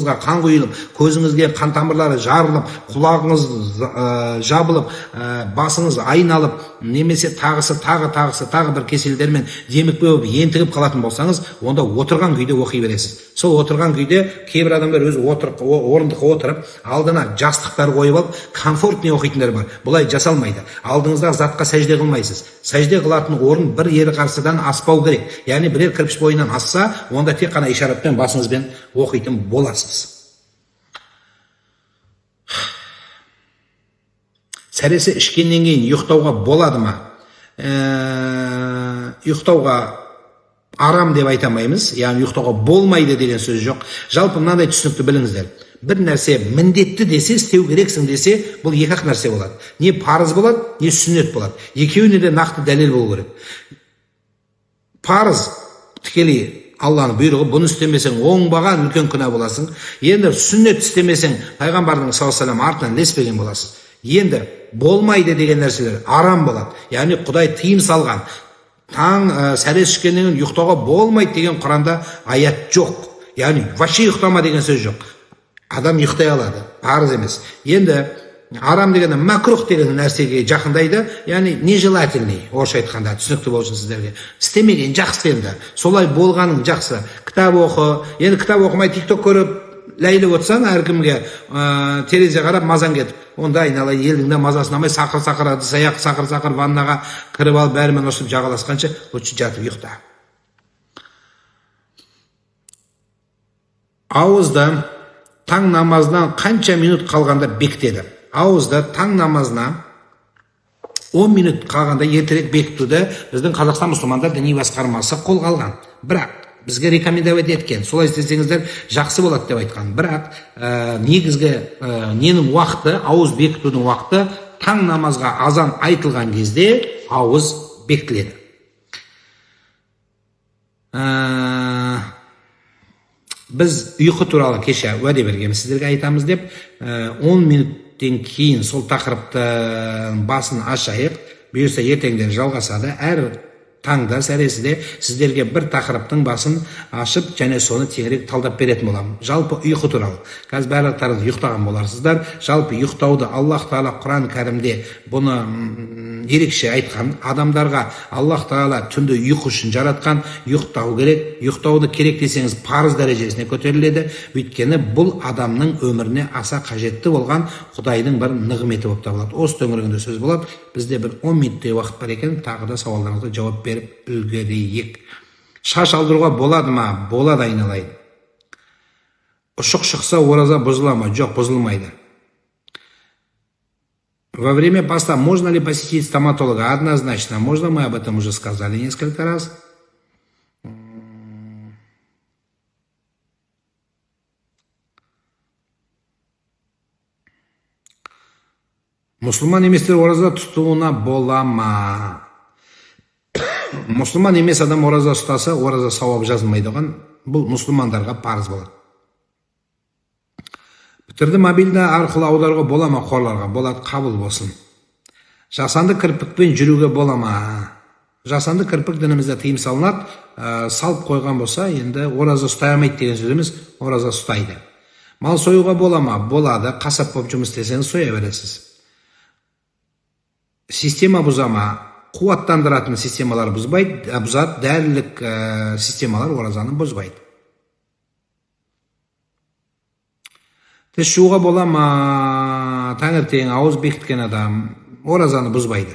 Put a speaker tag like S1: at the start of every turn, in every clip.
S1: Қан құйылып, көзіңізге қан тамырлары жарылып, құлағыңыз жабылып, басыңыз айналып, немесе тағысы тағы тағысы тағы бір кеселдермен демікпе болып ентігіп қалатын болсаңыз, онда отырған күйде оқи бересіз. Сол отырған күйде кейбір адамдар өзі орындыққа отырып, алдына жастықтар қойып алып, комфортный оқитындар бар. Бұлай жасалмайды. Алдыңыздағы затқа сәжде қылмайсыз. Сәжде қылатын орын бір ері қарсыдан аспау керек. Яғни бірер кірпіш бойынан асса, онда тек қана ишаратпен басыңызбен оқитын боласыз. Сәресі ішкеннен кейін ұйықтауға болады ма? Ұйықтауға арам деп айта алмаймыз, яғни ұйықтауға болмайды деген сөз жоқ. Жалпы мынандай түсінікті біліңіздер. Бір нәрсе міндетті десе, істеу керексің десе, бұл екі-ақ нәрсе болады. Не парыз болады, не сүннет болады. Екеуіне де нақты дәлел болу керек. Парыз тікелей Алланың бұйрығы, бұны істемесең оңбаған үлкен күнә боласың. Енді сүннет істемесең пайғамбардың саллаллаху алейхи вассалам артынан ілеспеген боласың. Енді болмайды деген нәрселер арам болады. Яғни Құдай тыйым салған. Таң сәресі ішкеннен кейін ұйықтауға болмайды деген Құранда аят жоқ. Яғни вообще ұйықтама деген сөз жоқ. Адам ұйықтай алады, парыз емес. Енді арам дегенде макрух деген нәрсеге жақындайды, яғни нежелательный, орысша айтқанда түсінікті болсын сіздерге. Істемеген жақсы енді. Солай болғаның жақсы. Кітап оқы. Енді кітап оқымай TikTok көріп ләйліп отырсаң, әркімге терезе қарап мазаң кетіп, онда айналайын елдің де мазасын алмай сақыр-сақыр ыдыс аяқ, сақыр-сақыр ваннаға кіріп алып бәрімен ұрысып жағаласқанша лучше жатып ұйықта. Ауызда таң намазынан қанша минут қалғанда бекітеді? Ауызда таң намазына 10 минут қалғанда ертерек бекітуді біздің Қазақстан мұсылмандар діни басқармасы қолға алған. Бірақ бізге рекомендовать еткен, солай істесеңіздер жақсы болады деп айтқан. Бірақ негізгі ненің уақыты, ауыз бекітудің уақыты таң намазға азан айтылған кезде ауыз бекітіледі. Біз ұйқы туралы кеше уәде бергенбіз, сіздерге айтамыз деп. 10 минуттен кейін сол тақырыптың басын ашайық. Бұйырса ертеңден жалғасады. Әр таңда сәресіде сіздерге бір тақырыптың басын ашып, және соны кеңірек талдап беретін боламын. Жалпы ұйқы туралы. Қазір барлықтарыңыз ұйықтаған боларсыздар. Жалпы ұйықтауды Аллах Тағала Құран кәрімде бұны ерекше айтқан. Адамдарға Аллах Тағала түнді ұйқы үшін жаратқан. Ұйықтау керек. Ұйықтауды керек десеңіз парыз дәрежесіне көтеріледі. Өйткені бұл адамның өміріне аса қажетті болған Құдайдың бір нығметі болып табылады. Осы төңірегінде сөз болады. Бізде бір 10 минуттей уақыт бар екен. Тағы да сауалдарыңызға жауап беріп үлгерейік. Шаш алдыруға болады ма? Болады, айналайын. Ұшық шықса ораза бұзыла ма? Жоқ, бұзылмайды. Во время поста можно ли посетить стоматолога? Однозначно можно, мы об этом уже сказали несколько раз. Мұсылман еместер ораза тұтуына бола ма? Мұсылман емес адам ораза ұстаса, ораза сауап жазылмайды оған. Бұл мұсылмандарға парыз болады. Пітірді мобильді арқылы аударуға бола ма қорларға? Болады, қабыл болсын. Жасанды кірпікпен жүруге бола ма? Жасанды кірпік дінімізде тыйым салынады. Салып қойған болса, енді ораза ұстай алмайды деген сөз емес, ораза ұстайды. Мал союға бола ма? Болады. Қасап болып жұмыс істесеңіз соя бересіз. Система бұза ма? Қуаттандыратын системалар бұзбайды, бұзады, дәрілік системалар оразаны бұзбайды. Тіс жууға бола ма? Таңертең ауыз бекіткен адам оразаны бұзбайды.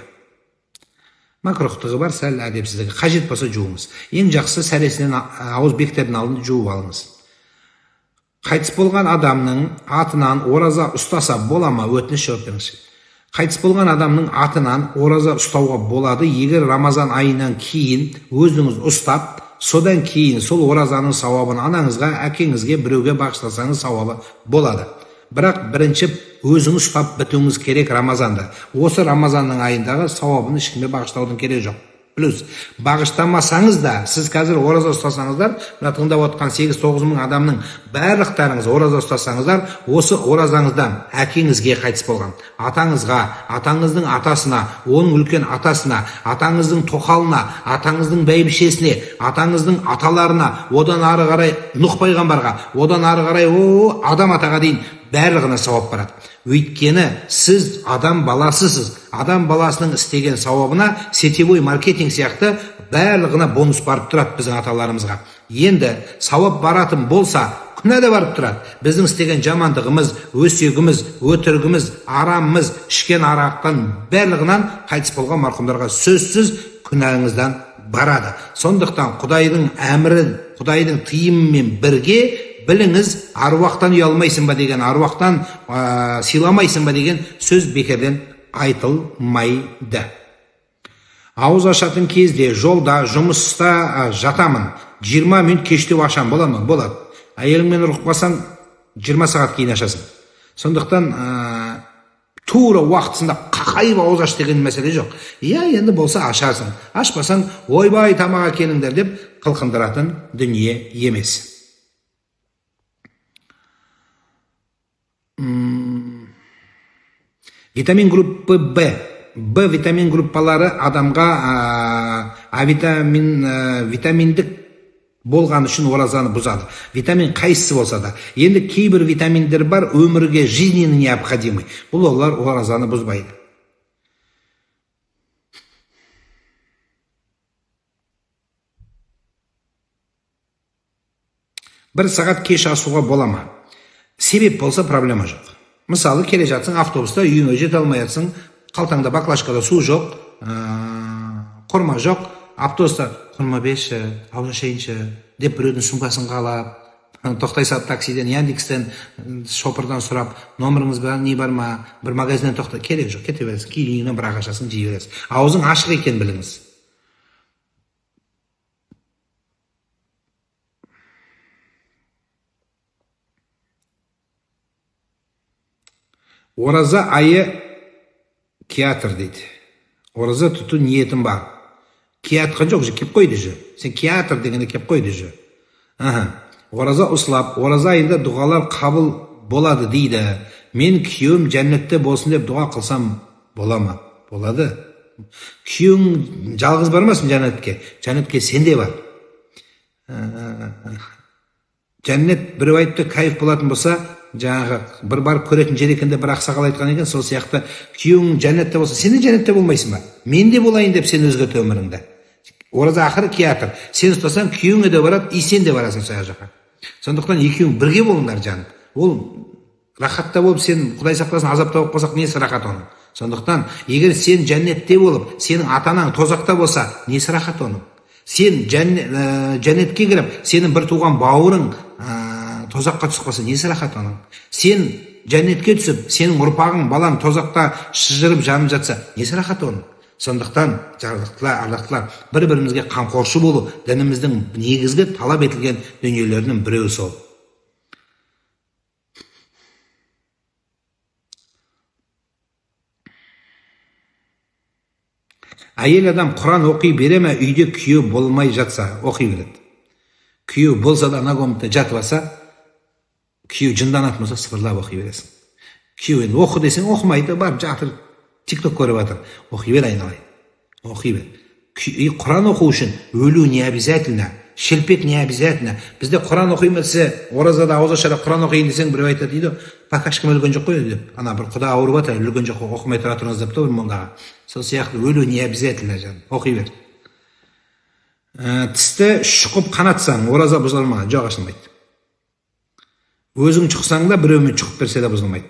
S1: Макрухтығы бар, сәл әдепсіздігі. Қажет болса жуыңыз. Ең жақсы сәресінен ауыз бекітердің алдын жуып алыңыз. Қайтыс болған адамның атынан ораза ұстаса бола ма? Өтініш жауап беріңізші. Қайтыс болған адамның атынан ораза ұстауға болады, егер Рамазан айынан кейін өзіңіз ұстап, содан кейін сол оразаның сауабын анаңызға, әкеңізге, біреуге бағыштасаңыз сауабы болады. Бірақ бірінші өзіңіз ұстап бітуіңіз керек Рамазанды. Осы Рамазанның айындағы сауабын ешкімге бағыштаудың керегі жоқ. Плюс бағыштамасаңыз да, сіз қазір ораза ұстасаңыздар, мына тыңдап отқан 8-9 мың адамның барлықтарыңыз ораза ұстасаңыздар, осы оразаңыздан әкеңізге қайтыс болған, атаңызға, атаңыздың атасына, оның үлкен атасына, атаңыздың тоқалына, атаңыздың бәйбішесіне, атаңыздың аталарына, одан ары қарай Нұх пайғамбарға, одан ары қарай Адам атаға дейін барлығына сауап барады. Өйткені сіз адам баласысыз. Адам баласының істеген сауабына сетевой маркетинг сияқты барлығына бонус барып тұрады біздің аталарымызға. Енді сауап баратын болса, күнә де барып тұрады. Біздің істеген жамандығымыз, өсегіміз, өтірігіміз, арамымыз, ішкен арақтан барлығынан қайтыс болған марқұмдарға сөзсіз күнәңізден барады. Сондықтан Құдайдың әмірі, Құдайдың тыйымымен бірге біліңіз, аруақтан ұялмайсың ба деген, аруақтан сыйламайсың ба деген сөз бекерден айтылмайды. Ауыз ашатын кезде жолда, жұмыста жатамын. 20 минут кештеу ашам, бола ма? Болады. Әйеліңмен ұрқып қалсаң, 20 сағат кейін ашасың. Сондықтан тура уақытысында қақайып ауыз аш деген мәселе жоқ. Иә, енді болса ашасың. Ашпасаң, ойбай тамақ әкеліңдер деп қылқындыратын дүние емес. Витамин группы Б. Б витамин группалары адамға А витамин, витаминдік болған үшін оразаны бұзады. Витамин қайсысы болса да. Енді кейбір витаминдер бар, өмірге жизненно необходимый. Бұл олар оразаны бұзбайды. Бір сағат кеш асуға бола ма? Себеп болса проблема жоқ. Мысалы, келе жатсың автобуста, үйіңе жете алмай жатсың, қалтаңда баклажкада су жоқ, құрма жоқ, автобуста құрма берші, ауыз ашайыншы деп біреудің сумкасын қалап, тоқтай салып таксиден, Яндекстен, шопырдан сұрап, номеріңіз бар, не бар ма, бір магазиннен тоқта, керек жоқ, кете бересің, кейін үйіңнен бір ақ ашасың, жей бересің. Аузың ашық екенін біліңіз. Ораза айы киятыр дейді. Ораза тұту ниетім бар. Киятқан жоқ, же кеп қойды же. Сен киятыр дегенде кеп қойды же. Ораза ұслап, ораза айында дұғалар қабыл болады дейді. Мен күйеуім жәннатте болсын деп дұға қылсам бола ма? Болады. Күйеуің жалғыз бармасын жәннатке. Жәннатке сен де бар. Жәннат біреу айтты, кайф болатын болса, жаңағы бір барып көретін жер екен деп бір ақсақал айтқан екен, сол сияқты күйеуің жәннатта болса, сен де жәннатта болмайсың ба? Мен де болайын деп сен өзгерт өміріңді. Ораза ақыры киятыр. Сен ұстасаң, күйеуіңе де барады, и сен де барасың сол жаққа. Сондықтан екеуің бірге болыңдар, жаным. Ол рахатта болып, сен Құдай сақтасын, азапта болып қалсақ, несі рахат оның? Сондықтан егер сен жәннатте болып, сенің ата-анаң тозақта болса, несі рахат оның? Сен жәннатке кіріп, сенің бір туған бауырың тозаққа түсіп қалса, несі рахат оның? Сен жәннатке түсіп, сенің ұрпағың, балаң тозақта шыжырып жанып жатса, несі рахат оның? Сондықтан, жарлықтылар, ардақтылар, бір-бірімізге қамқоршы болу дініміздің негізгі талап етілген дүниелерінің біреуі сол. Әйел адам Құран оқи бере ме, үйде күйеу болмай жатса, оқи береді. Күйеу болса да ана комнатта жатып алса, күйеу жынданатын болса, сыбырлап оқи бересің. Күйеу енді оқы десең оқымайды, барып жатыр, тикток көріп жатыр. Оқи бер айналайын, оқи бер. Құран оқу үшін өлу не обязательно, шелпек не обязательно. Бізде Құран оқимын десе, оразада ауыз ашара Құран оқиын десең, біреу айтады дейді, пока ешкім өлген жоқ қой деп. Ана бір құда ауырып жатыр, өлген жоқ қой, оқымай тұра тұрыңыз деп бір молдаға. Сол сияқты өлу не обязательно, жаным, оқи бер. Тісті шұқып қанатсаң, ораза бұзыла ма? Жоқ, ашылмайды. Өзің шұқсаң да, біреумен шұқып берсе де бұзылмайды.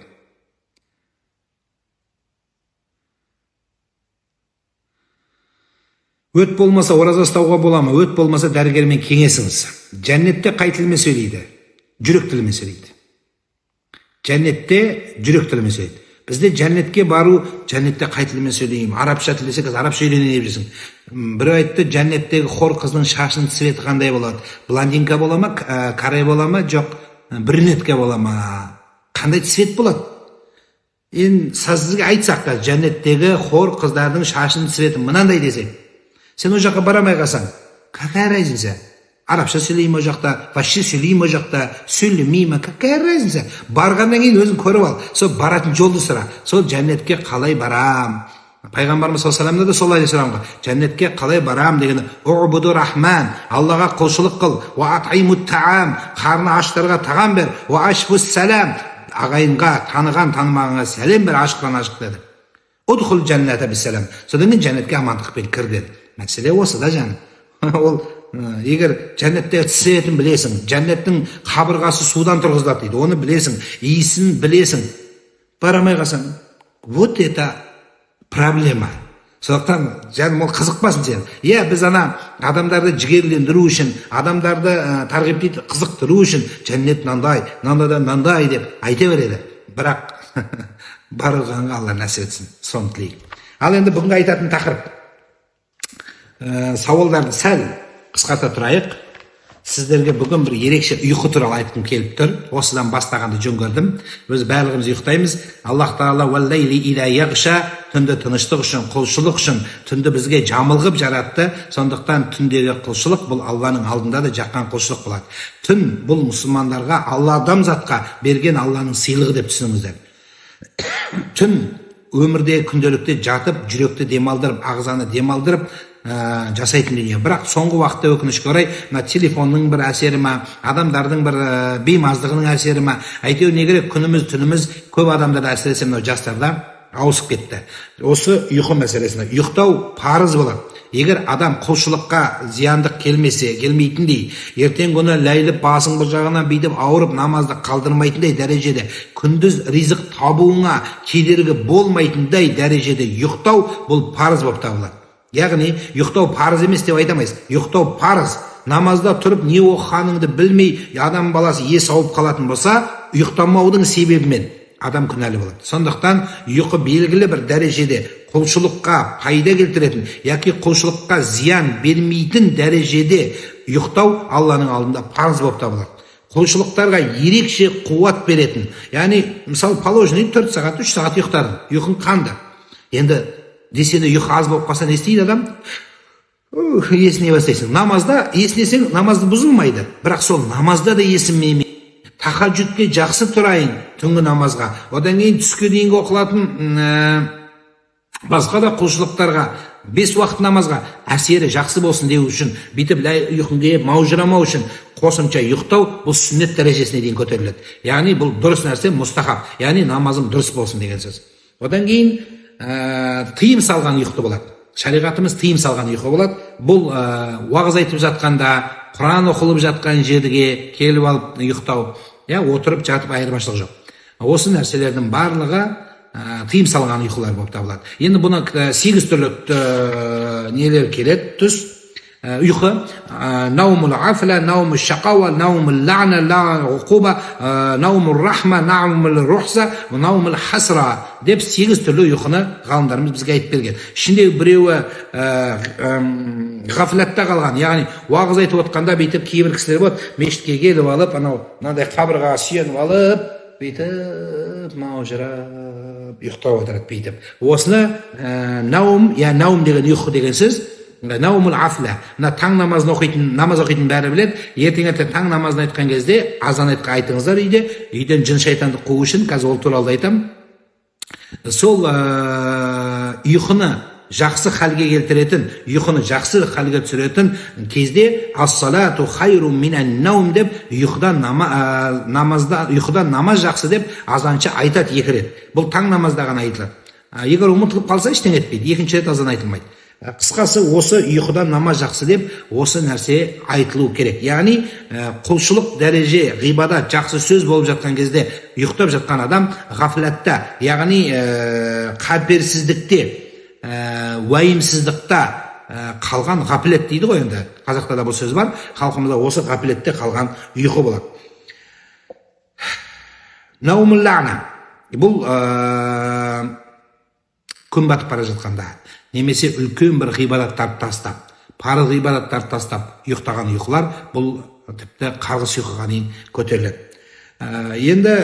S1: Өт болмаса ораза ұстауға бола ма? Өт болмаса дәрігермен кеңесіңіз. Жәннатте қай тілмен сөйлейді? Жүрек тілімен сөйлейді. Жәннатте жүрек тілімен сөйлейді. Бізде жәннатке бару, жәннатте қай тілмен сөйлеймін? Арабша тіл десек, арабша үйрене бересің. Біреу айтты, жәннаттегі хор қызының шашының цветі қандай болады? Блондинка бола ма, каре бола ма? Жоқ, брюнетка бола ма? Қандай цвет болады? Енді сізге айтсақ та, жәннаттегі хор қыздардың шашының цветі мынандай десек, Сен ол жаққа бара алмай қалсаң, какая разница? Арабша сөйлей ме ол жақта, вообще сөйлей ме ол жақта, сөйлемей ме, какая разница? Барғаннан кейін өзің көріп ал, сол баратын жолды сұра, сол жәннатке қалай барам? Пайғамбарымыз саллаллаху алейхи да солай сұраған ғой, жәннатке қалай барам деген. Убуду рахман, Аллаға құлшылық қыл, уа атимут таам, қарны аштарға тағам бер, уа ашфус салам, ағайынға, таныған танымағанға сәлем бер, ашықтан ашық деді. Удхул жәнната биссалам, содан кейін жәннатке амандықпен кір деді. Мәселе осы да, жаным. Ол егер жәннатте цветін білесің, жәннаттың қабырғасы судан тұрғызылады дейді, оны білесің, иісін білесің, бара алмай қалсаң, вот это проблема. Сондықтан, жаным, ол қызықпасын сен. Иә, біз ана адамдарды жігерлендіру үшін, адамдарды тарғиб дейді, қызықтыру үшін жәннат мынандай, мынандайда мынандай деп айта береді. Бірақ барғанға Алла нәсіп етсін, соны тілейік. Ал енді бүгінгі айтатын тақырып, сауалдарды сәл қысқарта тұрайық. Сіздерге бүгін бір ерекше ұйқы туралы айтқым келіп тұр. Осыдан бастағанды жөн көрдім. Біз барлығымыз ұйықтаймыз. Аллах тағала уәлләйли иля яғша, түнді тыныштық үшін, құлшылық үшін, түнді бізге жамылғып жаратты. Сондықтан түндегі құлшылық бұл Алланың алдында да жаққан құлшылық болады. Түн бұл мұсылмандарға, Алла адамзатқа берген Алланың сыйлығы деп түсініңіздер. Түн өмірде күнделікті жатып, жүректі демалдырып, ағзаны демалдырып жасайтын дүние. Бірақ соңғы уақытта, өкінішке орай, мына телефонның бір әсері ма, адамдардың бір беймаздығының әсері ма, әйтеуір не керек, күніміз түніміз көп адамдарда, әсіресе мынау жастарда ауысып кетті. Осы ұйқы мәселесіне ұйықтау парыз болады. Егер адам құлшылыққа зияндық келмесе, келмейтіндей, ертең күні ләйліп басың бұл жағынан бүйтіп ауырып намазды қалдырмайтындай дәрежеде, күндіз ризық табуыңа кедергі болмайтындай дәрежеде ұйықтау бұл парыз болып табылады. Яғни ұйықтау парыз емес деп айта алмайсыз. Ұйықтау парыз. Намазда тұрып не оқығаныңды білмей адам баласы ес ауып қалатын болса, ұйықтамаудың себебімен адам күнәлі болады. Сондықтан ұйқы белгілі бір дәрежеде құлшылыққа пайда келтіретін яки құлшылыққа зиян бермейтін дәрежеде ұйықтау Алланың алдында парыз болып табылады. Құлшылықтарға ерекше қуат беретін, яғни мысалы положенный 4 сағат, 3 сағат ұйықтадың, ұйқың қанды. Енді десе де ұйқы аз болып қалса не істейді адам? Есіне бастайсың. Намазда есінесең, намазды бұзылмайды. Бірақ сол намазда да есінмей, тахаджудке жақсы тұрайын, түнгі намазға, одан кейін түске дейінгі оқылатын басқа да құлшылықтарға, 5 уақыт намазға әсері жақсы болсын деу үшін, бүйтіп ұйқың келіп маужырамау үшін қосымша ұйықтау бұл сүннет дәрежесіне дейін көтеріледі. Яғни бұл дұрыс нәрсе, мұстахаб, яғни намазым дұрыс болсын деген сөз. Одан кейін тыйым салған ұйқы болады. Шариғатымыз тыйым салған ұйқы болады. Бұл уағыз айтып жатқанда, Құран оқылып жатқан жерге келіп алып ұйықтау, отырып жатып айырмашылық жоқ. Осы нәрселердің барлығы тыйым салған ұйқылар болып табылады. Енді бұны 8 түрлі нелер келеді, түс ұйқы: наумул афла, наумул шақауа, наумул лана, ла уқуба, наумул рахма, наумул рухса, наумул хасра деп 8 түрлі ұйқыны ғалымдарымыз бізге айтып берген. Ішінде біреуі ғафлатта қалған, яғни уағыз айтып отқанда бүйтіп кейбір кісілер болады, мешітке келіп алып, анау мынандай қабырғаға сүйеніп алып, бүйтіп маужырап ұйықтап отырады бүйтіп. Осыны наум, я наум деген ұйқы деген сөз, наумул афла. Мына таң намазын оқитын, намаз оқитын бәрі біледі. Ертең ертең таң намазын айтқан кезде азан айтыңыздар үйде, үйден жын шайтанды қуу үшін, қазір ол туралы да айтамын. Сол ұйқыны жақсы халге келтіретін, ұйқыны жақсы халге түсіретін кезде ас-салату хайру минан наум деп ұйқыдан намазда, ұйқыдан намаз жақсы деп азаншы айтады 2 рет. Бұл таң намазда ғана айтылады. Егер ұмытылып қалса ештеңе етпейді, екінші рет азан айтылмайды. Қысқасы осы ұйқыдан намаз жақсы деп осы нәрсе айтылу керек. Яғни құлшылық дәреже, ғибадат, жақсы сөз болып жатқан кезде ұйықтап жатқан адам ғафлатта, яғни қаперсіздікте, уайымсыздықта қалған ғафлет дейді ғой енді. Қазақта да бұл сөз бар, халқымызда осы ғафлетте қалған ұйқы болады. Наумул лана. Бұл күн батып бара жатқанда, немесе үлкен бір ғибадаттарды тастап, парыз ғибадаттарды тастап ұйықтаған ұйқылар, бұл тіпті қарғыс ұйқыға дейін көтеріледі. Енді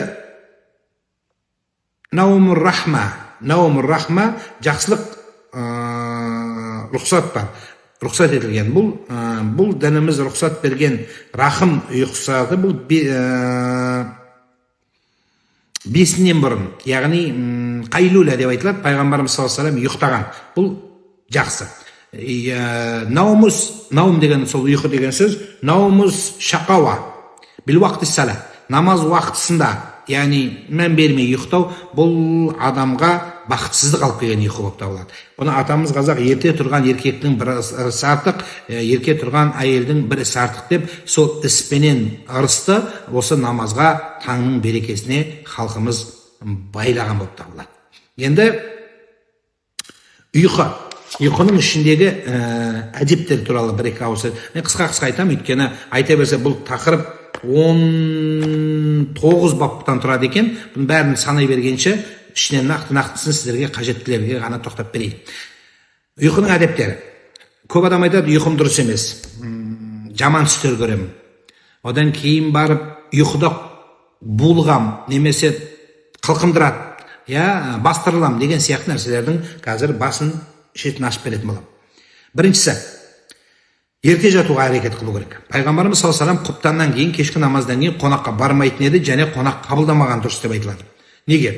S1: наумур рахма, наумур рахма жақсылық, рұқсат бар. Рұқсат етілген. Бұл дініміз рұқсат берген рахым ұйқы сағаты бұл 5-інен бұрын, яғни қайлуля деп айтылады, пайғамбарымыз саллаллаху алейхи вассалам ұйықтаған. Бұл жақсы. Наумус, наум деген сол ұйқы деген сөз, наумус шақауа бил уақыты сала, намаз уақытысында, яғни мән бермей ұйықтау, бұл адамға бақытсыздық алып келген ұйқы болып табылады. Бұны атамыз қазақ ерте тұрған еркектің бір ісі артық, ерке тұрған әйелдің бір ісі артық деп, сол іспенен ырысты осы намазға, таңның берекесіне халқымыз байлаған болып табылады. Енді ұйқы, ұйқының ішіндегі әдептер туралы бір екі ауыз сөз. Мен қысқа-қысқа айтамын, өйткені айта берсе бұл тақырып 19 баптан тұрады екен. Бұның бәрін санай бергенше ішінен нақты-нақтысын сіздерге қажеттілерге ғана тоқтап берейін. Ұйқының әдептері. Көп адам айтады, ұйқым дұрыс емес, жаман түстер көремін. Одан кейін барып ұйқыда булығам немесе қылқындырады, я бастырылам деген сияқты нәрселердің қазір басын шетін ашып беретін боламын. Біріншісі, ерте жатуға әрекет қылу керек. Пайғамбарымыз саллаллаху алейхи вассалам құптаннан кейін, кешкі намаздан кейін қонаққа бармайтын еді және қонақ қабылдамаған дұрыс деп айтылады. Неге?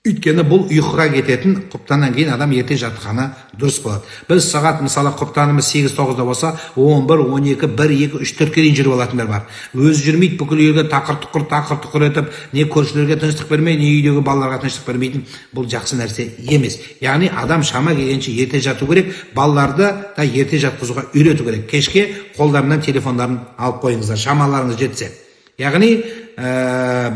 S1: Өйткені бұл ұйқыға кететін құптаннан кейін адам ерте жатқаны дұрыс болады. Біз сағат, мысалы, құптанымыз 8-9-да болса, 11, 12, 1, 2, 3, 4-ке дейін жүріп алатындар бар. Өзі жүрмейді, бүкіл елге тақыр-тұқыр, тақыр-тұқыр етіп, не көршілерге тыныштық бермей, не үйдегі балаларға тыныштық бермейтін, бұл жақсы нәрсе емес. Яғни адам шама келгенше ерте жату керек, балаларды да ерте жатқызуға үйрету керек. Кешке қолдарынан телефондарын алып қойыңыздар, шамаларыңыз жетсе. Яғни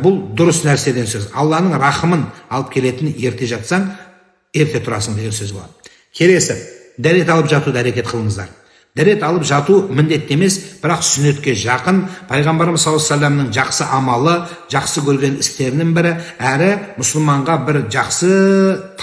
S1: бұл дұрыс нәрседен сөз. Алланың рахымын алып келетін ерте жатсаң, ерте тұрасың деген сөз болады. Келесі, дәрет алып жатуды әрекет қылыңыздар. Дәрет алып жату міндетті емес, бірақ сүннетке жақын. Пайғамбарымыз саллаллаху алейхи вассаламның жақсы амалы, жақсы көрген істерінің бірі, әрі мұсылманға бір жақсы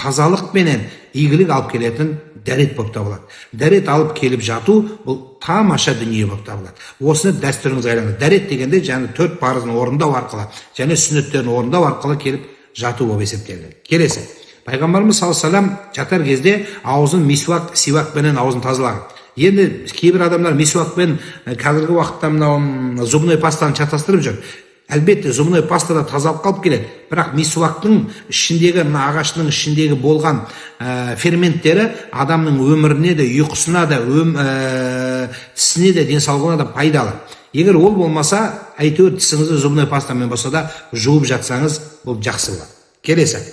S1: тазалықпенен игілік алып келетін дәрет болып табылады. Дәрет алып келіп жату бұл тамаша дүние болып табылады. Осыны дәстүріңізге айландырыңыз. Дәрет дегенде жаңа 4 парызын орындау арқылы және сүннеттерін орындау арқылы келіп жату болып есептелінеді. Келесі, пайғамбарымыз саллаллаху алейхи вассалам жатар кезде аузын мисуак, сивакпенен аузын тазалаған. Енді кейбір адамдар мисуакпен қазіргі уақытта мынау зубной пастаны шатастырып жүр. Әлбетте, зубной паста да тазалық алып келеді, бірақ мисуактың ішіндегі, мына ағашының ішіндегі болған ферменттері адамның өміріне де, ұйқысына да, тісіне де, денсаулығына да пайдалы. Егер ол болмаса, әйтеуір тісіңізді зубной пастамен болса да жуып жатсаңыз, бұл жақсы болады. Келесі,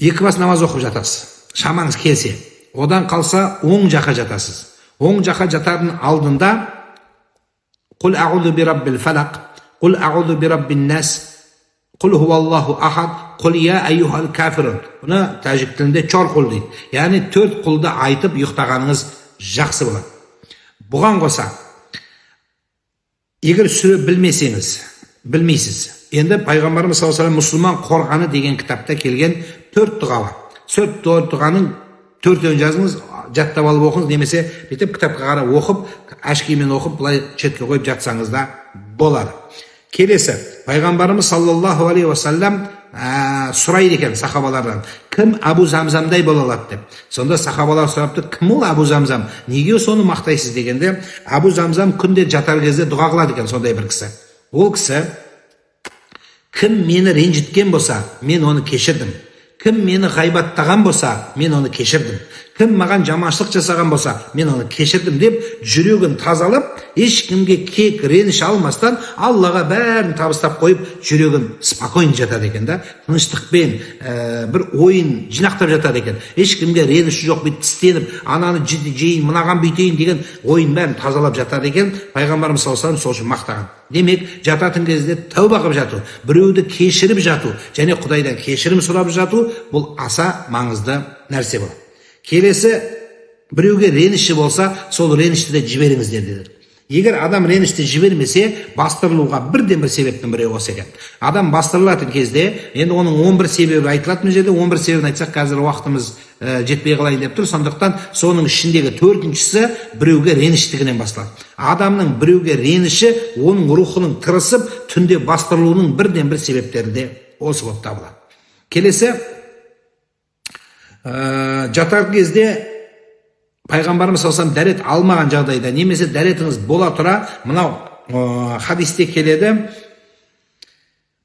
S1: екі бас намаз оқып жатасыз, шамаңыз келсе. Одан қалса оң жаққа жатасыз. Оң жаққа жатардың алдында Құл ағуду би раббил фалақ, құл ағуду би раббин нас, құл хуаллаху ахад, құл я айюхал кафирун. Бұны тәжік тілінде чор құл дейді. Яғни 4 құлды айтып ұйықтағаныңыз жақсы болады. Бұған қоса, егер сүре білмесеңіз, білмейсіз. Енді пайғамбарымыз саллаллаху алейхи вассалам мұсылман қорғаны деген кітапта келген 4 дұға бар. Сол 4 дұғаның төртеуін жазыңыз, жаттап алып оқыңыз, немесе бүйтіп кітапқа қарап оқып, әшкеймен оқып, былай шетке қойып жатсаңыз да болады. Келесі, пайғамбарымыз саллаллаху алейхи уассалам сұрайды екен сахабалардан, кім Абу Замзамдай бола алады деп. Сонда сахабалар сұрапты, кім ол Абу Замзам, неге соны мақтайсыз дегенде, Абу Замзам күнде жатар кезде дұға қылады екен сондай бір кісі. Ол кісі, кім мені ренжіткен болса, мен оны кешірдім. Кім мені ғайбаттаған болса, мен оны кешірдім. Кім маған жаманшылық жасаған болса, мен оны кешірдім деп жүрегін тазалап, ешкімге кек, реніш алмастан Аллаға бәрін табыстап қойып, жүрегін спокойно жатады екен да, тыныштықпен бір ойын жинақтап жатады екен. Ешкімге реніші жоқ, бүйтіп тістеніп, ананы жейін, мынаған бүйтейін деген ойын бәрін тазалап жатады екен. Пайғамбарымыз саллаллаху алейхи вассалам сол үшін мақтаған. Демек, жататын кезде тәуба қылып жату, біреуді кешіріп жату және Құдайдан кешірім сұрап жату бұл аса маңызды нәрсе болады. Келесі, біреуге реніші болса, сол ренішті де жіберіңіздер деді. Егер адам ренішті жібермесе, бастырылуға бірден бір себептің біреуі осы екен. Адам бастырылатын кезде, енді оның 11 себебі айтылады мына жерде, 11 себебін айтсақ, қазір уақытымыз жетпей қалайын деп тұр. Сондықтан соның ішіндегі төртіншісі біреуге реніштігінен басталады. Адамның біреуге реніші оның рухының тырысып, түнде бастырылуының бірден бір себептері де осы болып табылады. Келесі, жатар кезде Пайғамбарымыз саллаллаху алейхи вассалам дәрет алмаған жағдайда, немесе дәретіңіз бола тұра, мынау хадисте келеді,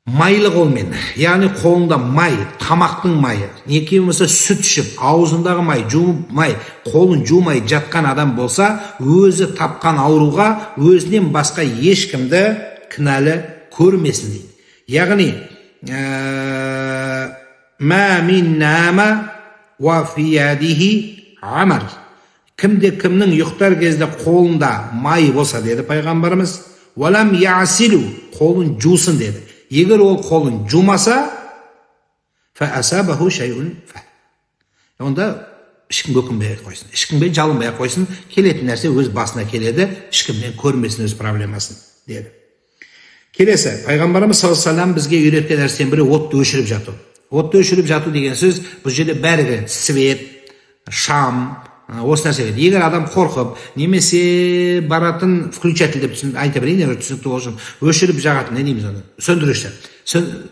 S1: майлы қолмен, яғни қолында май, тамақтың майы, неке болмаса сүт ішіп, аузындағы май, жуып май, қолын жумай жатқан адам болса, өзі тапқан ауруға өзінен басқа ешкімді кінәлі көрмесін дейді. Яғни, мә мин нама уа фи ядихи амар. Кімде кімнің ұйықтар кезде қолында май болса, деді пайғамбарымыз, уалам ясилу, қолын жусын деді. Егер ол қолын жумаса, фа асабаху шайун фа. Онда ешкімге өкінбей ақ қойсын, ешкімге жалынбай ақ қойсын, келетін нәрсе өз басына келеді, ешкімнен көрмесін өз проблемасын деді. Келесі, пайғамбарымыз саллаллаху алейхи вассалам бізге үйреткен нәрсенің бірі отты өшіріп жату. Отты өшіріп жату деген сөз, бұл жерде бәрі кіреді, свет, шам, осы нәрсе кіреді. Егер адам қорқып, немесе баратын включатель деп айта берейін, егер түсінікті болу үшін, өшіріп жағатын, не дейміз оны, сөндіргішті,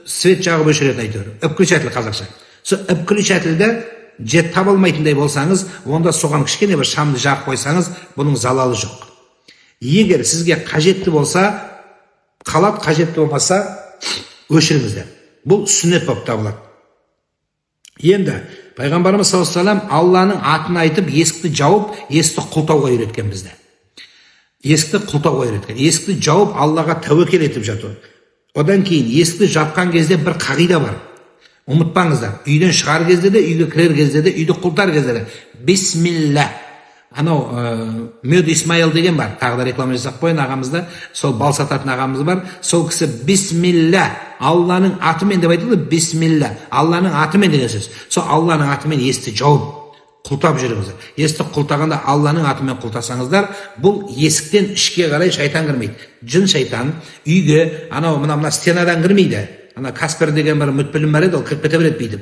S1: свет жағып өшіретін әйтеуір, включатель қазақша. Сол включательді жет таба алмайтындай болсаңыз, онда соған кішкене бір шамды жағып қойсаңыз, бұның залалы жоқ. Егер сізге қажетті болса, қалады, қажетті болмаса, өшіріңіздер. Бұл сүннет болып табылады. Енді пайғамбарымыз саллаллаху алейхи вассалам Алланың атын айтып, есікті жауып, есікті құлтауға үйреткен бізді. Есікті құлтауға үйреткен. Есікті жауып, Аллаға тәуекел етіп жату. Одан кейін есікті жапқан кезде бір қағида бар. Ұмытпаңыздар, үйден шығар кезде де, үйге кірер кезде де, үйді құлтар кезде де бисмилля. Анау Мед Исмаил деген бар, тағы да реклама жасап қояйын ағамызды, сол бал сататын ағамыз бар, сол кісі бисмилля, Алланың атымен деп айтады ғой, бисмилля, Алланың атымен деген сөз. Сол Алланың атымен есікті жауып, құлтап жүріңіздер. Есікті құлтағанда Алланың атымен құлтасаңыздар, бұл есіктен ішке қарай шайтан кірмейді. Жын шайтан үйге анау мына стенадан кірмейді. Ана Каспер деген бір мультфильм бар еді, ол кіріп кете береді бүйтіп.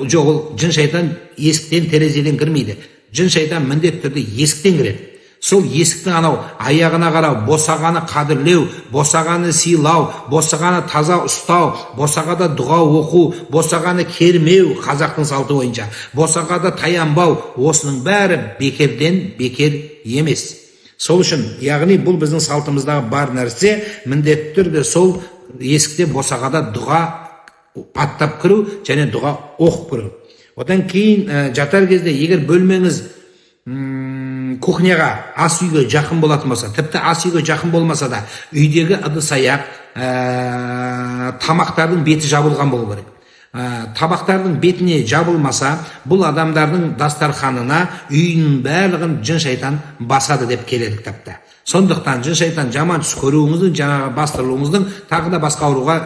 S1: Жоқ, ол жын шайтан есіктен, терезеден кірмейді. Жын шайтан міндетті түрде есіктен кіреді. Сол есіктің анау аяғына қарау, босағаны қадірлеу, босағаны сыйлау, босағаны таза ұстау, босағада дұға оқу, босағаны кермеу қазақтың салты бойынша, босағада таянбау, осының бәрі бекерден бекер емес. Сол үшін, яғни бұл біздің салтымыздағы бар нәрсе, міндетті түрде сол есікте босағада дұға аттап кіру және дұға оқып кіру. Одан кейін жатар кезде егер бөлмеңіз кухняға, ас үйге жақын болатын болса, тіпті ас үйге жақын болмаса да, үйдегі ыдыс аяқ, тамақтардың беті жабылған болу керек. Табақтардың бетіне жабылмаса, бұл адамдардың дастарханына, үйінің барлығын жын шайтан басады деп келеді кітапта. Сондықтан жын шайтан жаман түс көруіңіздің, жаңағы бастырылуыңыздың, тағы да басқа ауруға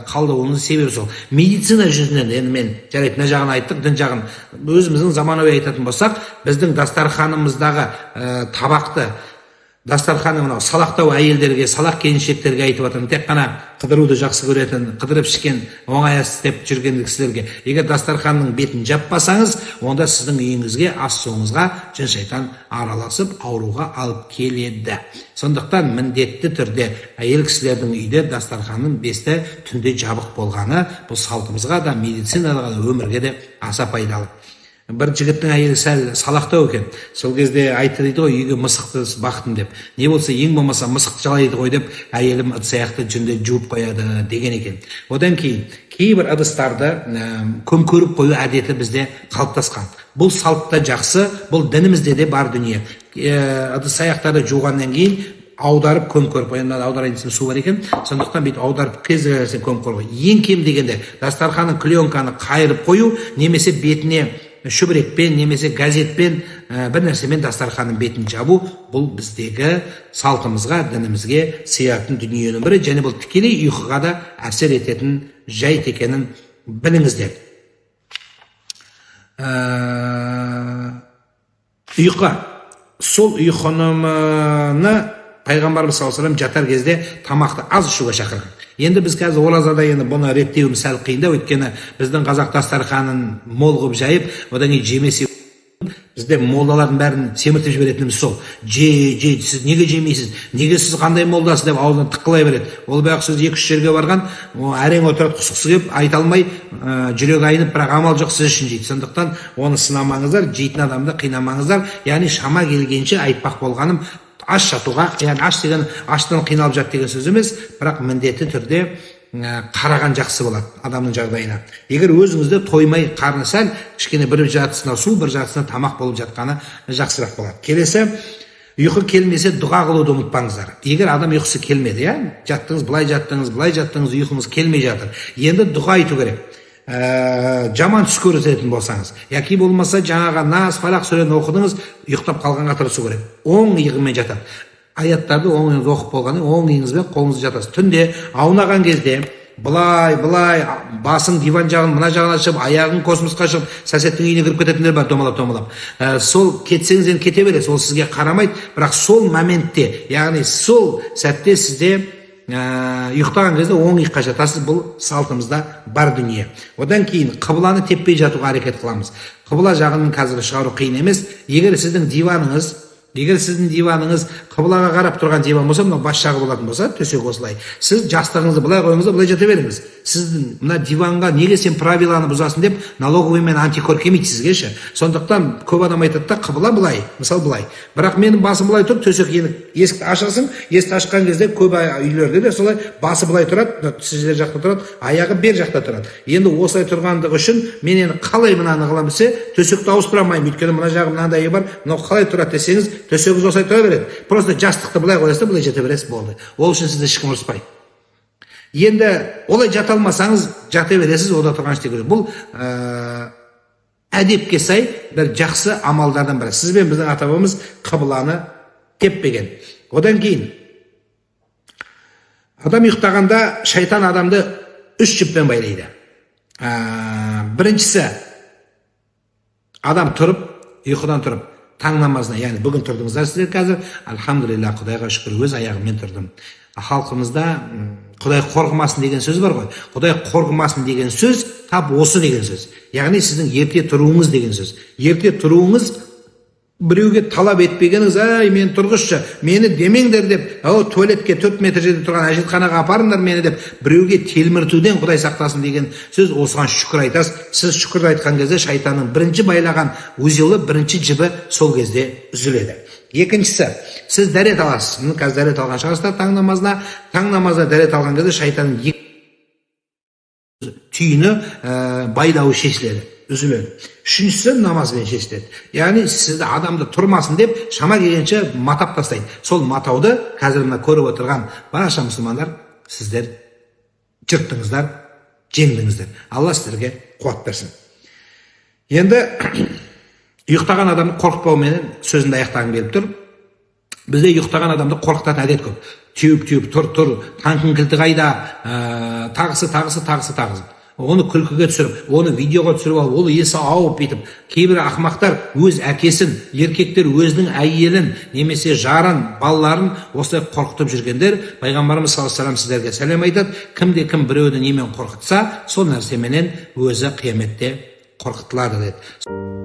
S1: қалдыруыңыздың себебі сол. Медицина жүзінен енді мен жарайды мына жағын айттық, дін жағын өзіміздің заманауи айтатын болсақ, біздің дастарханымыздағы табақты, дастарханы мынау салақтау әйелдерге, салақ келіншектерге айтып жатырмын, тек қана қыдыруды жақсы көретін, қыдырып ішкен, оңай ас істеп жүрген кісілерге, егер дастарханның бетін жаппасаңыз, онда сіздің үйіңізге, ас суыңызға жын шайтан араласып, ауруға алып келеді. Сондықтан міндетті түрде әйел кісілердің үйде дастарханның бесті түнде жабық болғаны бұл салтымызға да, медицинаға да, өмірге де аса пайдалы. Бір жігіттің әйелі сәл салақтау екен. Сол кезде айтты дейді ғой, үйге мысықты бақтым деп. Не болса, ең болмаса мысықты жалайды ғой деп, әйелім ыдыс аяқты түнде жуып қояды деген екен. Одан кейін кейбір ыдыстарды көмкеріп қою әдеті бізде қалыптасқан. Бұл салтта жақсы, бұл дінімізде де бар дүние. Ыдыс аяқтарды жуғаннан кейін аударып көмкеріп қой. Енді аударайын десем су бар екен, сондықтан бүйтіп аударып кез келген нәрсені көмкеріп қой. Ең кем дегенде дастарханның клеенканы қайырып қою, немесе бетіне шүберекпен, немесе газетпен, бір нәрсемен дастарханның бетін жабу, бұл біздегі салтымызға, дінімізге сыятын дүниенің бірі, және бұл тікелей ұйқыға да әсер ететін жайт екенін біліңіздер. Ұйқы. Сол ұйқыны пайғамбарымыз саллаллаху алейхи вассалам жатар кезде тамақты аз ішуге шақырған. Енді біз қазір оразада енді бұны реттеуіміз сәл қиындау, өйткені біздің қазақ дастарханын мол қылып жайып, одан кейін жемесе Бізде молдалардың бәрін семіртіп жіберетініміз сол. Же, же, сіз неге жемейсіз, неге, сіз қандай молдасыз деп аузынан тыққылай береді. Ол баяғы сөз, 2-3 жерге барған, әрең отырады, құсқысы келіп, айта алмай, жүрегі айнып, бірақ амал жоқ, сіз үшін жейді. Сондықтан оны сынамаңыздар, жейтін адамды қинамаңыздар. Яғни шама келгенше, айтпақ болғаным, аш жатуға, яғни аш деген аштан қиналып жат деген сөз емес, бірақ міндетті түрде қараған жақсы болады адамның жағдайына. Егер өзіңізде тоймай, қарны сәл кішкене, бір жартысына су, бір жартысына тамақ болып жатқаны жақсырақ болады. Келесі, ұйқы келмесе, дұға қылуды ұмытпаңыздар. Егер адам ұйқысы келмеді, иә, жаттыңыз, былай жаттыңыз, былай жаттыңыз, ұйқыңыз келмей жатыр, енді дұға айту керек. Жаман түс көретін болсаңыз яки болмаса жаңағы Нас, Фалақ сүрені оқыдыңыз, ұйықтап қалғанға тырысу керек. Оң иығымен жатады, аяттарды оң иығыңыз оқып болғаннан кейін оң иығыңызбен қолыңызды жатасыз. Түнде аунаған кезде былай былай басың диван жағын, мына жағына шығып, аяғың космосқа шығып, соседтің үйіне кіріп кететіндер бар, домалап домалап. Сол кетсеңіз, енді кете бересіз, ол сізге қарамайды. Бірақ сол моментте, яғни сол сәтте сізде ұйықтаған кезде оң иыққа жатасыз, бұл салтымызда бар дүние. Одан кейін қыбланы теппей жатуға әрекет қыламыз. Қыбла жағын қазір шығару қиын емес. Егер сіздің диваныңыз қыблаға қарап тұрған диван болса, мынау бас жағы болатын болса, төсек осылай, сіз жастығыңызды былай қойыңыз да, былай жата беріңіз. Сіздің мына диванға неге сен правиланы бұзасың деп налоговый мен антикор келмейді сізге ше. Сондықтан көп адам айтады да, қыбла былай, мысалы, былай, бірақ менің басым былай тұр, төсек. Енді есікті ашасың, есікті ашқан кезде көп үйлерде де солай, басы былай тұрады, сіздер жақта тұрады, аяғы бер жақта тұрады. Енді осылай тұрғандығы үшін мен енді қалай мынаны қыламын десе, төсекті ауыстыра алмаймын, өйткені мына жағы мынандайы бар, мынау қалай тұрады десеңіз, төсегіңіз осылай тұра береді. Просто жастықты былай қоясыз да, былай жата бересіз, болды. Ол үшін сізді ешкім ұрыспайды. Енді олай жата алмасаңыз, жата бересіз, ода тұрған ештеңе жоқ. Бұл әдепке сай бір жақсы амалдардың бірі. Сіз бен біздің ата бабамыз қыбланы теппеген. Одан кейін адам ұйықтағанда шайтан адамды үш жіппен байлайды. Біріншісі, адам тұрып, ұйқыдан тұрып, таң намазына, яғни бүгін тұрдыңыздар сіздер қазір, альхамдулилля, құдайға шүкір, өз аяғыммен тұрдым. Халқымызда құдай қорғымасын деген сөз бар ғой. Құдай қорғымасын деген сөз тап осы деген сөз, яғни сіздің ерте тұруыңыз деген сөз. Ерте тұруыңыз, біреуге талап етпегеніңіз, әй, мені тұрғызшы, мені демеңдер деп, ау, туалетке 4 метр жерде тұрған әжетханаға апарыңдар мені деп біреуге телміртуден құдай сақтасын деген сөз. Осыған шүкір айтасыз. Сіз шүкір айтқан кезде шайтанның бірінші байлаған узелі, бірінші жібі сол кезде үзіледі. Екіншісі, сіз дәрет аласыз. Міне, қазір дәрет алған шығарсыздар таң намазына. Таң намазына дәрет алған кезде шайтанның екі түйіні, байлауы шешіледі, үзіледі. Үшіншісі, намазбен шешіледі. Яғни сізді, адамды тұрмасын деп шама келгенше матап тастайды. Сол матауды қазір мына көріп отырған барша мұсылмандар, сіздер жырттыңыздар, жеңдіңіздер. Алла сіздерге қуат берсін. Енді ұйықтаған адамды қорқытпауменен сөзімді аяқтағым келіп тұр. Бізде ұйықтаған адамды қорқытатын әдет көп: теуіп теуіп, тұр, тұр, танктің кілті қайда, тағысы, тағысы, тағысы, тағысы. Оны күлкіге түсіріп, оны видеоға түсіріп алып, ол есі ауып бүйтіп. Кейбір ақымақтар өз әкесін, еркектер өзінің әйелін немесе жарын, балаларын осылай қорқытып жүргендер. Пайғамбарымыз саллаллаху алейхи вассалам сіздерге сәлем айтады: кімде кім біреуді немен қорқытса, сол нәрсеменен өзі қияметте қорқытылады деді.